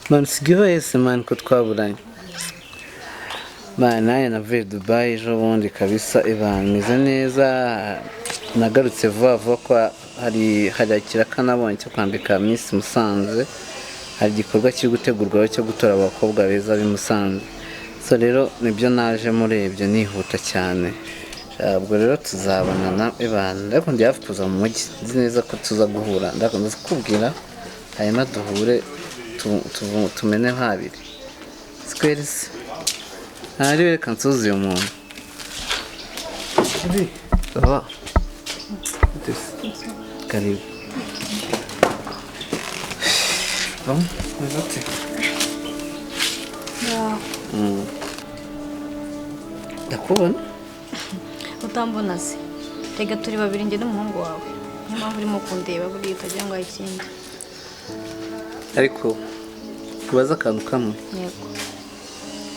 Man, usigaye wese man ko twaburanye. Man, nanjye navuye Dubai ejo bundi kabisa, ibana meze neza. Nagarutse vuba vuba ko hari ikiraka nabonye cyo kwambika Miss Musanze. Hari igikorwa kiri gutegurwa cyo gutora abakobwa beza b'i Musanze. So rero nibyo naje murebye nihuta cyane. Ubwo rero tuzabonana ibana, ariko ndi hafi kuza mu mujyi, nzi neza ko tuza guhura, ndakomeza kukubwira hanyuma duhure tumene habiri. Squares. Ntari reka nsuze uyu muntu. Ça va? Karibu. Bon, ute? Ndakubona. Utambona se? Rega turi babiri njye n'umuhungu wawe. Niyo mpamvu urimo kundeba buriya utagira ngo ikindi. Ariko kubaza akantu kamwe. Yego.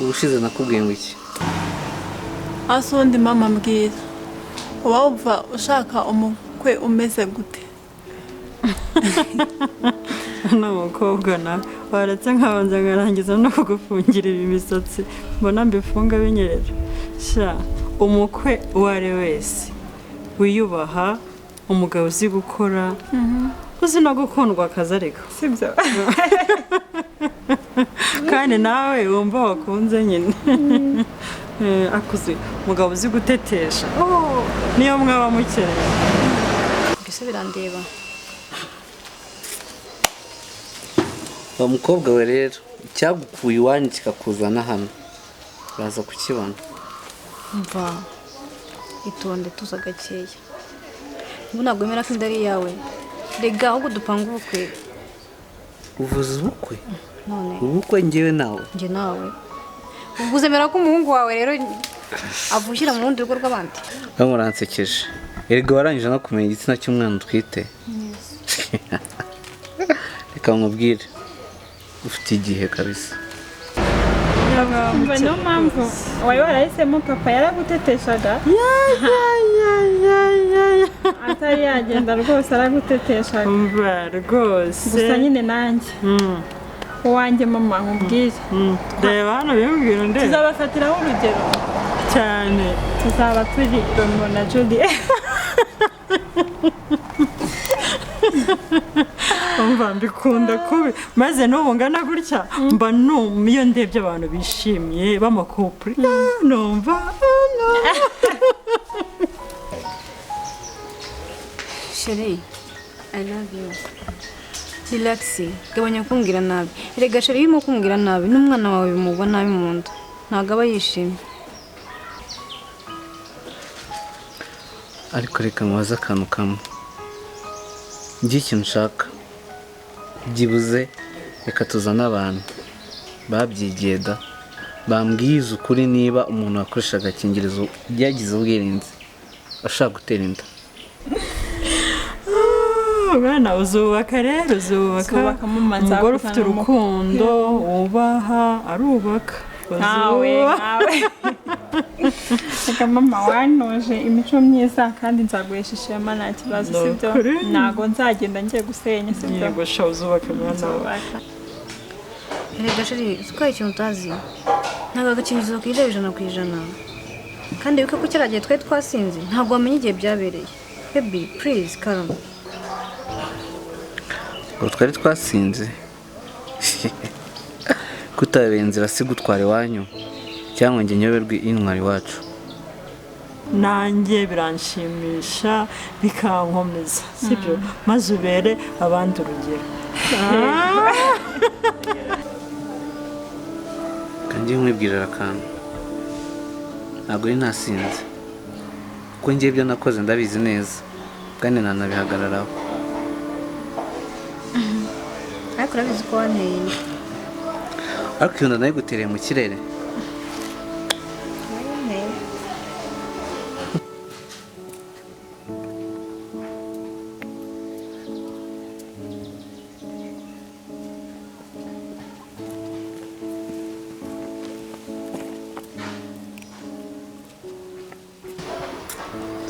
Ubushize nakubwiye ngo iki? Asundi mama mbwira. Wumva ushaka umukwe umeze gute? N'umukobwa na waretse nkabanza ngarangiza no kugufungira ibi misatsi mbona mbifunga binyerera. Sha umukwe uwari wese wiyubaha, umugabo uzi gukora, uzi no gukundwa akazi ariko sibyo? Kandi nawe wumva wakunze nyine. Akuze umugabo uzi gutetesha, niyo mwaba mukeneye. Mbese birandeba. Wa mukobwa we rero icyagukuye iwanyu kikakuzana hano uraza kukibona. Mva itonde tuza gakeya. Ubu ntabwo wemera ko inda ari iyawe. Rega ahubwo dupanga ubukwe. Uvuze ubukwe? None ubukwe njyewe nawe? Njye nawe. Ubwo uzemera ko umuhungu wawe rero avukira mu rundi rugo rw'abandi? Bamuransekeje. Erega warangije no kumenya igitsina cy'umwana utwite. Reka nkubwire, ufite igihe kabisa. Niyo mpamvu wari warahisemo papa yaraguteteshaga. Atari yagenda rwose araguteteshaga. Umva rwose. Gusa nyine nanjye. Uwanjye mama nkubwire. Reba hano bimbwira ndebe. Tuzabafatiraho urugero. Cyane. Tuzaba turi Romeo na Juliet. Umva mbikunda kubi maze n'ubu ngana gutya mba iyo ndebye abantu bishimye b'amakupuri numva. Chérie, I love you. Relax, gabanya kumbwira nabi. Erega chérie urimo kumbwira nabi n'umwana wawe bimugwa nabi mu nda. Ntabwo aba yishimye. Ariko reka mubaze akantu kamwe. Ngiye ikintu nshaka. Byibuze reka tuzane abantu babyigiye da bambwiza ukuri niba umuntu wakoresha agakingirizo yagize ubwirinzi ashaka gutera inda. Mwana uzubaka rero uzubaka umugore ufite urukundo wubaha arubaka. Nkawe nkawe. Reka mama wantoje imico myiza kandi nzaguhesha ishema nta kibazo sibyo? Ntago nzagenda ngiye gusenya sibyo? Yego sha uzubaka mwana wawe. Erega chérie uzi ikintu utazi? Ntabwo agakingirizo kija 100%. Kandi wibuke ko kiriya gihe twari twasinze ntabwo wamenya igihe byabereye. Baby please calm. Ngo twari twasinze. Kutabera inzira si gutwara iwanyu cyangwa njye nyoberwe intwari iwacu. Nanjye biranshimisha bikankomeza sibyo? Maze ubere abandi urugero. Kandi nkwibwirira akantu. Ntabwo ari nasinze. Kuko njye ibyo nakoze ndabizi neza kandi nanabihagararaho. Ariko urabizi ko wanteye inda. Ariko iyo nda nayigutereye mu kirere.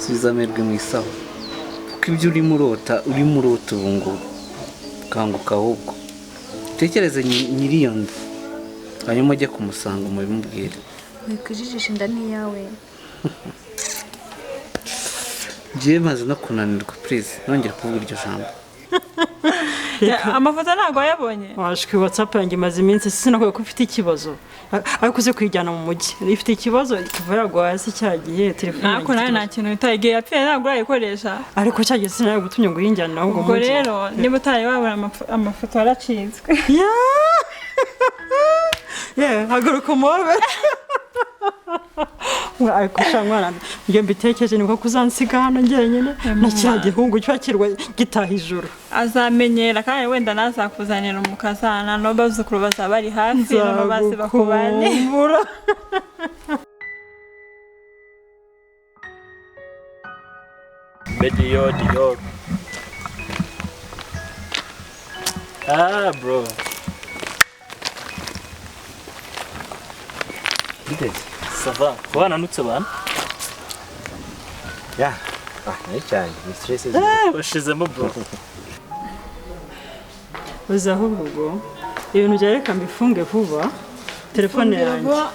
Subiza amerwe mu isaho. Kuko ibyo urimo urota ubu ngubu. Kanguka ahubwo. Utekereze nyiri iyo nda, hanyuma ujye kumusanga umubimubwire. Wikwijijisha, inda ni iyawe. Ngiye maze no kunanirwa, please nongere kuvuga iryo jambo. Amafoto ntabwo wayabonye? Washwi, WhatsApp yanjye imaze iminsi, sinakwiye ko ufite ikibazo, ariko uze kuyijyana mu mujyi ifite ikibazo kuva yagwa hasi cya gihe telefone Ariko yanjye nawe ifite nta kintu witaye, igihe yapfuye ntabwo urayikoresha. Ikibazo. Ariko cya gihe sinaragutumye ngo uyinjyane ahubwo Ubwo mu mujyi. rero niba utari wabona amafoto waracitswe. Yeah, haguruka umuhobe. Ariko sha mwana, iyo mbitekereje nibwo kuzansiga hano njyenyine na cya gihungu cyakirwa gitaha ijuru. Azamenyera, kandi wenda nazakuzanira umukazana n'abazukuru bazaba bari hafi, noneho bazi bakubane. Nzagukumbura. Medio Dior. Ah, bro. Biteze. Ça va. Ko wananutse bana? Ya. Ah, nayo cyane. Ni stress. Washizemo, bro. Uzi ahubwo ubwo ibintu bya, reka mbifunge vuba telefone Fungira yanjye vuba,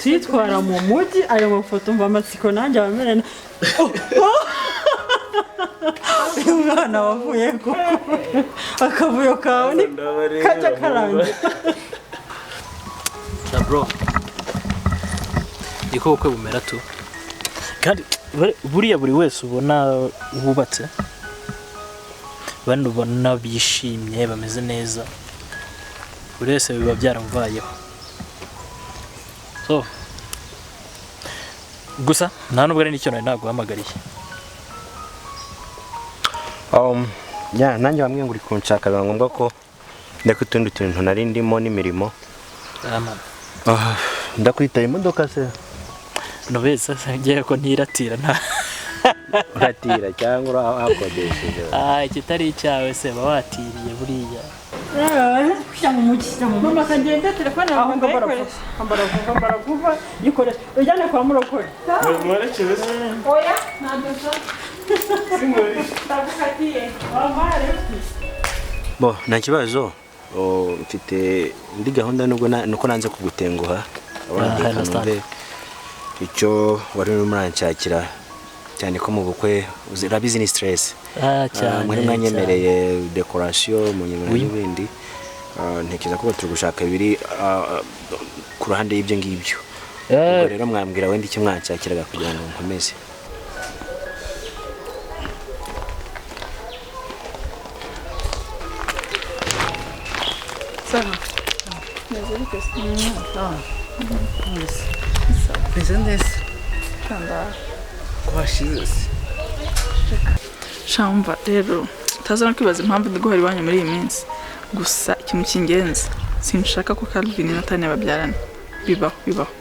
tuyitwara mu mujyi, ayo mafoto mva amatsiko nanjye abamere uyu mwana wavuye koko, akavuyo kawe ni kajya karangira. Na bro. Niko ubukwe bumera tu. Kandi buriya buri wese ubona wubatse, bano ubona bishimye bameze neza, buri wese biba byaramubayeho. So gusa nta nubwo ari n'icyo nari naguhamagariye. Ya, nanjye bamwe ngo uri kunshaka, biba ngombwa ko ndeka utundi tuntu nari ndimo n'imirimo. Ah, man. Ah, ndakwitaba imodoka se? Nubese ngiye ko ntiratira nta Uratira cyangwa urahakodesheje? Ah, ikitari icyawe se ba watiriye buriya. Jya mu mujyi, jya mu mujyi. Mama, kagenda, telefone yawe Aho ngo ndayikoresha. Ambara vuba, ambara vuba, yikoreshe ujyane kwa murokore. Oya, ntabwo nshaka, ndagukatiye. Bo, nta kibazo. Oh, mfite indi gahunda nubwo nuko nanze kugutenguha. Ah, Reka understand. numve icyo wari urimo uranshakira, cyane ko mu bukwe urabizi ni stress. Ah, cyane. Mwari mwanyemereye decoration, munyemerera Oui. n'ibindi. Ah, ntekereza ko turi gushaka ibiri ku ruhande y'ibyo ngibyo. Ubwo rero mwambwira wenda icyo mwanshakiraga kugira ngo nkomeze. Sawa. Meze neza. Ko hashize se? Shamva rero utaza no kwibaza impamvu ndi guhora iwanyu muri iyi minsi. Gusa ikintu cy'ingenzi, sinshaka ko Calvin na Tania babyarana. Bibaho, bibaho.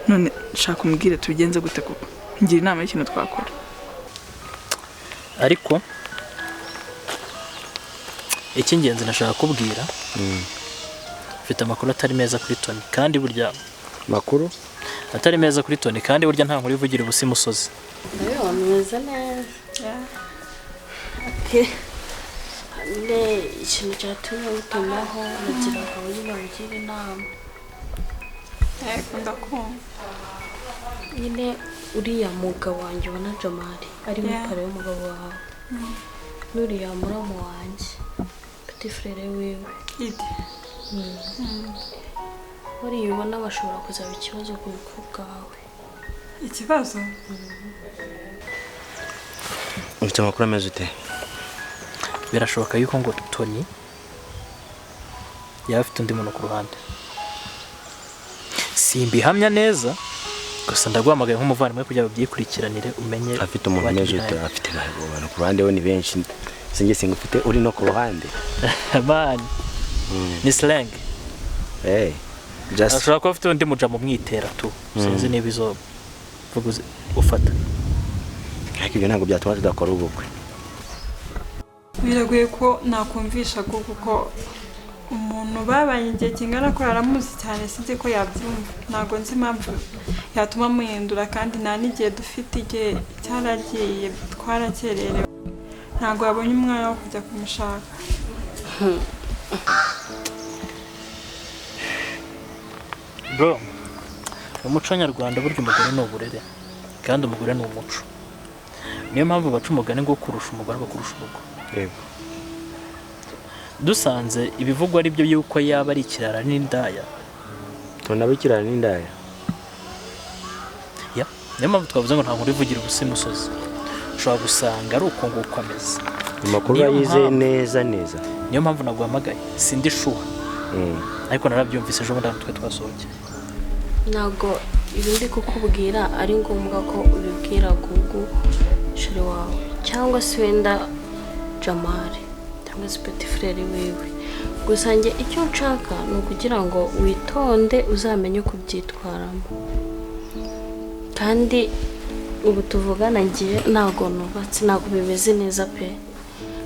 None nshaka umbwire tubigenze gute koko, ngira inama y'ikintu twakora. Ariko icy'ingenzi nashaka kubwira, mfite amakuru atari meza kuri Tony, kandi burya Makuru? atari meza kuri Tony, kandi burya nta nkuru ivugira ubusa imusozi. Meze neza. Okay. Ne, ikintu cyatumye ngutumaho, nagira ngo nyine ungire inama. Yego, ndakumva. Nyine uriya mugabo wanjye ubona Jamali ari muri pare y'umugabo wawe, n'uriya muramu wanjye, petit frère wiwe. Idi. Buriya ubona bashobora kuzaba ikibazo ku bukwe bwawe. Ikibazo? Ufite amakuru ameze ute? Birashoboka yuko ngo Tony yaba afite undi muntu ku ruhande. Simbihamya neza, gusa ndaguhamagaye nk'umuvandimwe kugira ngo ubyikurikiranire umenye. Afite umuntu what umeze ute? behind. Afite abantu ku ruhande we ni benshi, sinjye singufite uri no ku ruhande. Man, ni slang. Hey, just Ashobora kuba afite undi muja mu mwitera tu, sinzi niba izo mvugo ufata. Ariko ibyo ntabwo byatuma tudakora ubukwe. Biragoye ko nakumvisha ko, kuko umuntu babanye igihe kingana ko aramuzi cyane, sinzi ko yabyumva. Ntabwo nzi impamvu yatuma muhindura, kandi nta n'igihe dufite, igihe cyaragiye, twarakererewe, ntabwo yabonye umwanya wo kujya kumushaka. Bro, mu muco nyarwanda burya umugore ni uburere, kandi umugore ni umuco. Niyo mpamvu baca umugani ngo kurusha umugore bakurusha urugo. Yego. Dusanze ibivugwa ari byo yuko yaba ari ikirara n'indaya. Tona bikirara n'indaya. Ya, niyo mpamvu twavuze ngo nta nkuru ivugira ubusa imusozi. Ushobora gusanga ari uko nguko ameze. Amakuru yizeye neza neza. Niyo mpamvu naguhamagaye, sindi shuha. Ariko narabyumvise ejo bundi twe twasohokeye. Ntabwo ibi ndi kukubwira ari ngombwa ko ubibwira Gugu shuri wawe cyangwa se wenda Jamari cyangwa se petit frère wiwe. Gusa njye icyo nshaka ni ukugira ngo witonde uzamenye kubyitwaramo. Kandi ubu tuvugana ngiye ntabwo nubatse, ntabwo bimeze neza pe,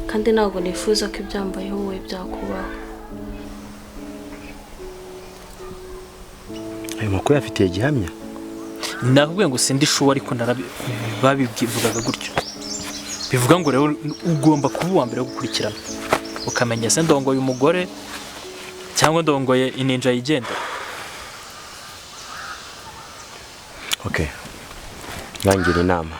kandi ntabwo nifuza ko ibyambayeho wowe byakubaho. Ayo makuru afitiye gihamya? Nakubwiye ngo sindi shuwa, ariko babivugaga gutyo. Bivuga ngo rero ugomba kuba uwa mbere wo gukurikirana, ukamenya se ndongoye umugore cyangwa ndongoye ininja yigendera. Okay. Nangira inama.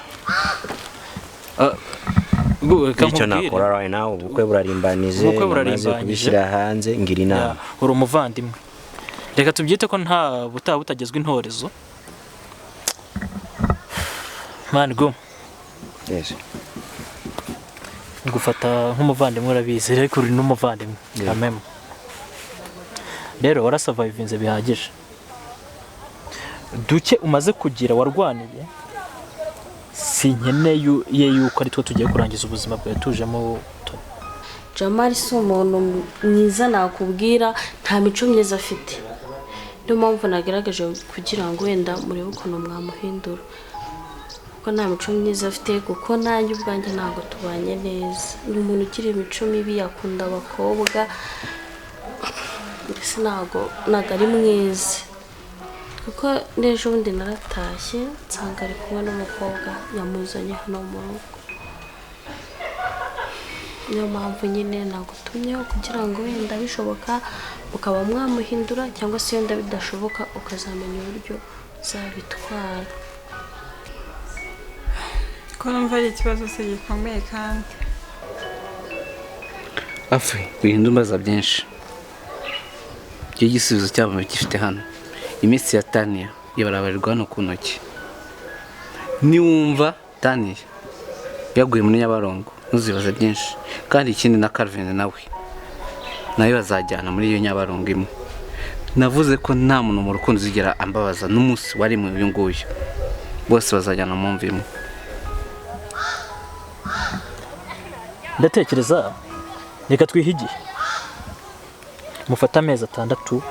Icyo nakora right now, ubukwe burarimbanize, namaze kubishyira hanze, ngira inama. Uri umuvandimwe. Reka tubyite ko nta butaha butagezwe intorezo. Man go. Yes. Ngufata nk'umuvandimwe urabizi, ariko uri n'umuvandimwe. Amen. Rero warasurvivinze bihagije. Duke umaze kugira warwaniye, sinkeneye yuko ari twe tugiye kurangiza ubuzima bwawe tujemo. Jamari si umuntu mwiza nakubwira, nta mico myiza afite. Niyo mpamvu nagaragaje kugira ngo wenda murebe ukuntu mwamuhindura, kuko nta mico myiza afite, kuko nanjye ubwanjye ntabwo tubanye neza. Ni umuntu ugira imico mibi, akunda abakobwa, mbese ntabwo ari mwiza. Kuko n'ejo bundi naratashye nsanga ari kumwe n'umukobwa yamuzanye hano mu rugo. Niyo mpamvu nyine nagutumyeho kugira ngo wenda bishoboka ukaba mwamuhindura, cyangwa se wenda bidashoboka ukazamenya uburyo uzabitwara. Ko numva ari ikibazo se gikomeye kandi. Afi, wihinda umbaza byinshi. Icyo gisubizo cyabo gifite hano. Iminsi ya Tania ibarabarirwa hano ku ntoki. Niwumva Tania yaguye muri Nyabarongo, ntuzibaze byinshi. Kandi ikindi na Calvin nawe bazajyana muri iyo Nyabarongo imwe. Navuze ko nta muntu mu rukundo uzigera ambabaza n'umunsi wari mu uyu nguyu. Bose bazajyana mu mva imwe. Ndatekereza reka twihigiye. Mufata amezi 6,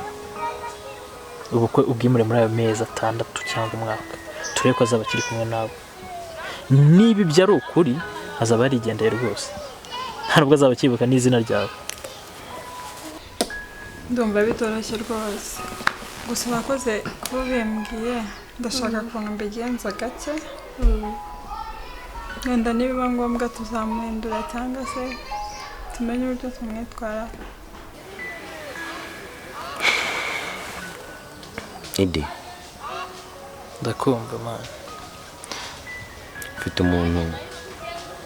ubukwe ubwimure muri ayo mezi 6 cyangwa umwaka, turebe ko azaba akiri kumwe nawe. Niba ibyo ari ukuri azaba yarigendeye rwose, nta nubwo azaba akibuka n'izina ryawe. Ndumva bitoroshye rwose, gusa urakoze kuba ubimbwiye. Ndashaka ukuntu mbigenza gake, wenda nibiba ngombwa tuzamuhindura cyangwa se tumenye uburyo tumwitwara. Idi. Ndakumva man. Mfite umuntu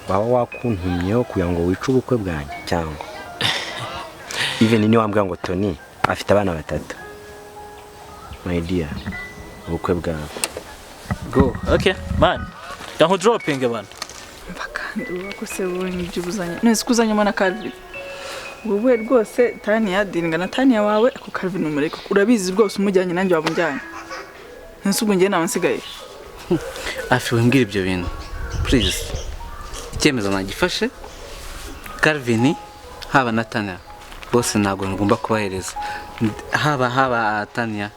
waba wakuntumyeho kugira ngo wice ubukwe bwanjye cyangwa even ni wambwira ngo Tony afite abana 3. My dear, ubukwe bwawe. Go. Okay, man. Ndaho dropping abantu. Kandi ubakose wowe n'ibyubuzanye. None sikuzanyemo na Calvin. Wowe rwose Tania diringa na Tania wawe ako Calvin umureka. Urabizi rwose umujyanye nanjye wabunjyanye. Nse ubwo ngiye nawe nsigaye. Afi wimbwira ibyo bintu. Please. Icyemezo nagifashe. Calvin haba na Tania bose ntabwo ngomba kubahereza. Haba Tania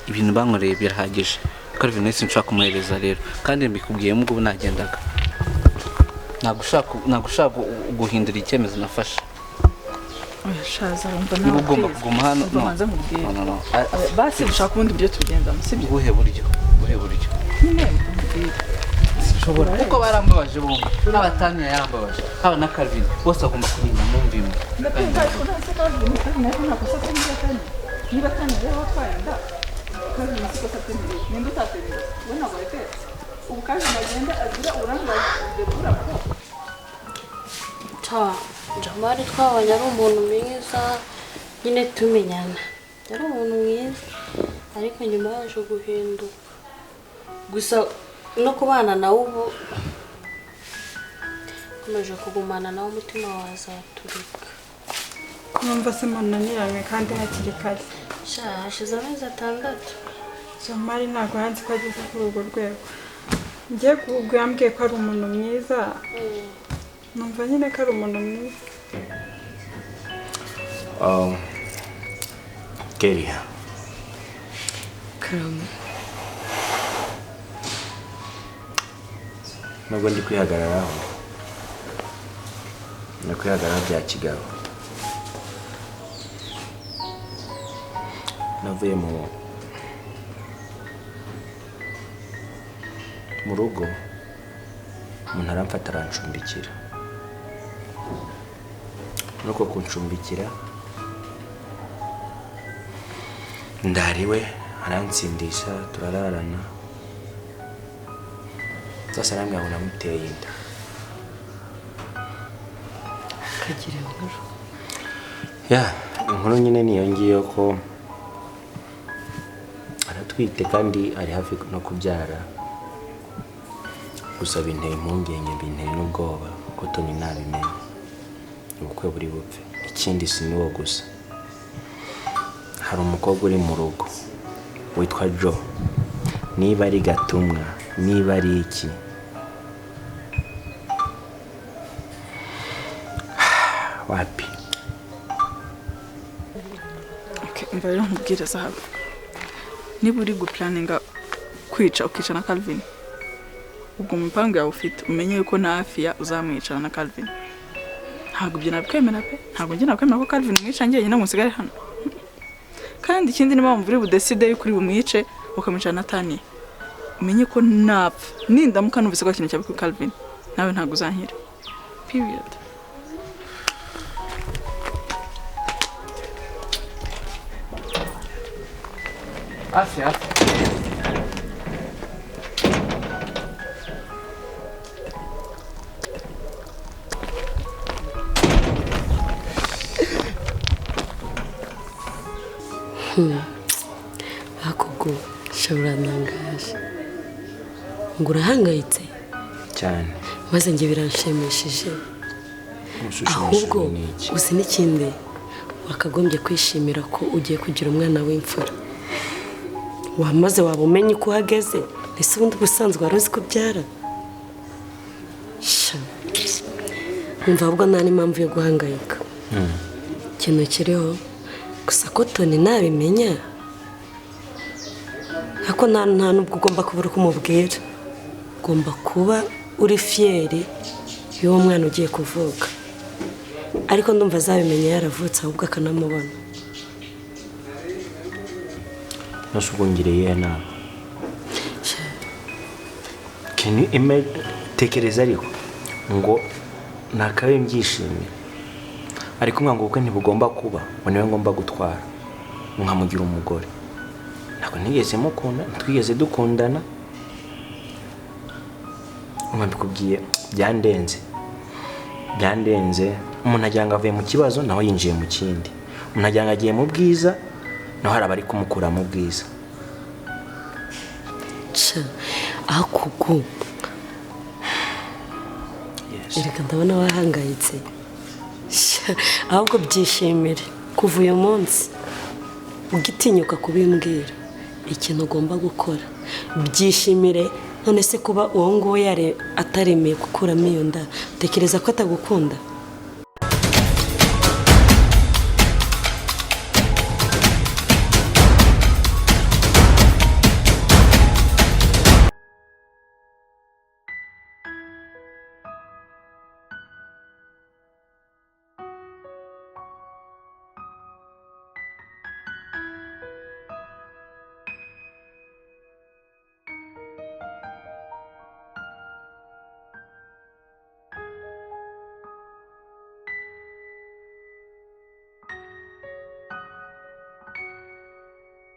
ibintu bankoreye birahagije. Calvin wese nshaka kumuhereza rero. Kandi mbikubwiye mubwo nagendaga. Ntabwo ushaka guhindura icyemezo nafashe. Oya shaza wumva nawe ugomba kuguma hano. No no. Basi dushaka ubundi buryo tubigenzamo, sibyo? Ubuhe buryo? Nyine mbwira. Sinshobora kuko barambabaje bombi. Haba Tania yarambabaje, haba na Calvin, bose bagomba kurinda mu mva imwe. Ndakumva ariko nta se Calvin ntabwo nta kosa afite niba Tania. Niba Tania rero watwaye inda. Calvin si ko atatemereye. Ninde utatemereye? We ntabwo wayitetse. Ubu Calvin agenda agira uburangare Debora ko. Ta, Jamali twabonye ari umuntu mwiza nyine tumenyana. Yari umuntu mwiza ariko nyuma yaje guhinduka. Gusa no kubana nawe ubu komeje kugumana nawe umutima wazaturika. Numva se munaniranywe kandi hakiri kare. Sha hashize amezi 6. Jamali ntabwo yanzi ko ageze kuri urwo rwego. Ngiye ubwo yambwiye ko ari umuntu mwiza. Numva nyine ko ari umuntu mwiza. Kelly. Karame. Nubwo ndi kwihagararaho. Ndi kwihagararaho bya kigabo. Navuye mu rugo umuntu aramfata arancumbikira. Nuko kuncumbikira ndariwe aransindisha turararana. Sasa arambwira ngo namuteye inda. Kagira inkuru. Ya, inkuru nyine niyo ngiyo ko aratwite kandi ari hafi no kubyara. Gusa binteye impungenge, binteye n'ubwoba ko Tony nabimenya ubukwe buri bupfe. Ikindi si n'uwo gusa, hari umukobwa uri mu rugo witwa Joe. Niba ari gatumwa, niba ari iki, wapi. Okay, umva rero nkubwire Zahabu. Niba uri guplaninga kwica ukica na Calvin, ubwo mu mipango yawe ufite umenye yuko na Afia uzamwicara na Calvin. Ntabwo ibyo nabikwemera pe. Ntabwo njye nakwemera ko Calvin umwica njyenyine ngo nsigare hano. Kandi ikindi niba wumva uri budecide yuko uri bumwice ukamwicara na Tania, umenye ko napfa nindamuka numvise ko ikintu cyabe kuri Calvin, nawe ntabwo uzankira. Period. Afia. Akugo shaburanangaje ngo urahangayitse cyane maze nge biranshimishije. Ahubwo uzi n'ikindi wakagombye kwishimira ko ugiye kugira umwana w'imfura. Wamaze waba umenye uko uhageze, ese ubundi ubusanzwe wari uzi kubyara? Umva ahubwo nta n'impamvu yo guhangayika. Ikintu kiriho gusa ko Tony nabimenya ako nta nubwo ugomba kubura uko umubwira. Ugomba kuba uri fiyeri y'uwo mwana ugiye kuvuka. Ariko ndumva azabimenya yaravutse ahubwo akanamubona. Nasubungiriye nama. Can you imagine? Tekereza ariko ngo nakabe mbyishimira. Ariko umwana ubukwe ntibugomba kuba, ngo niwe ngomba gutwara nkamugira umugore. Ntabwo nigeze mukunda, twigeze dukundana. Mbikubwiye byandenze. Byandenze. Umuntu agira ngo avuye mu kibazo naho yinjiye mu kindi. Umuntu agira ngo agiye mu bwiza naho hari abari kumukura mu bwiza. Akugu. Erega ndabona wahangayitse. Ahubwo byishimire kuva uyu munsi ugitinyuka kubimbwira ikintu ugomba gukora. Byishimire. None se kuba uwo nguwo yari ataremeye gukuramo iyo nda, utekereza ko atagukunda?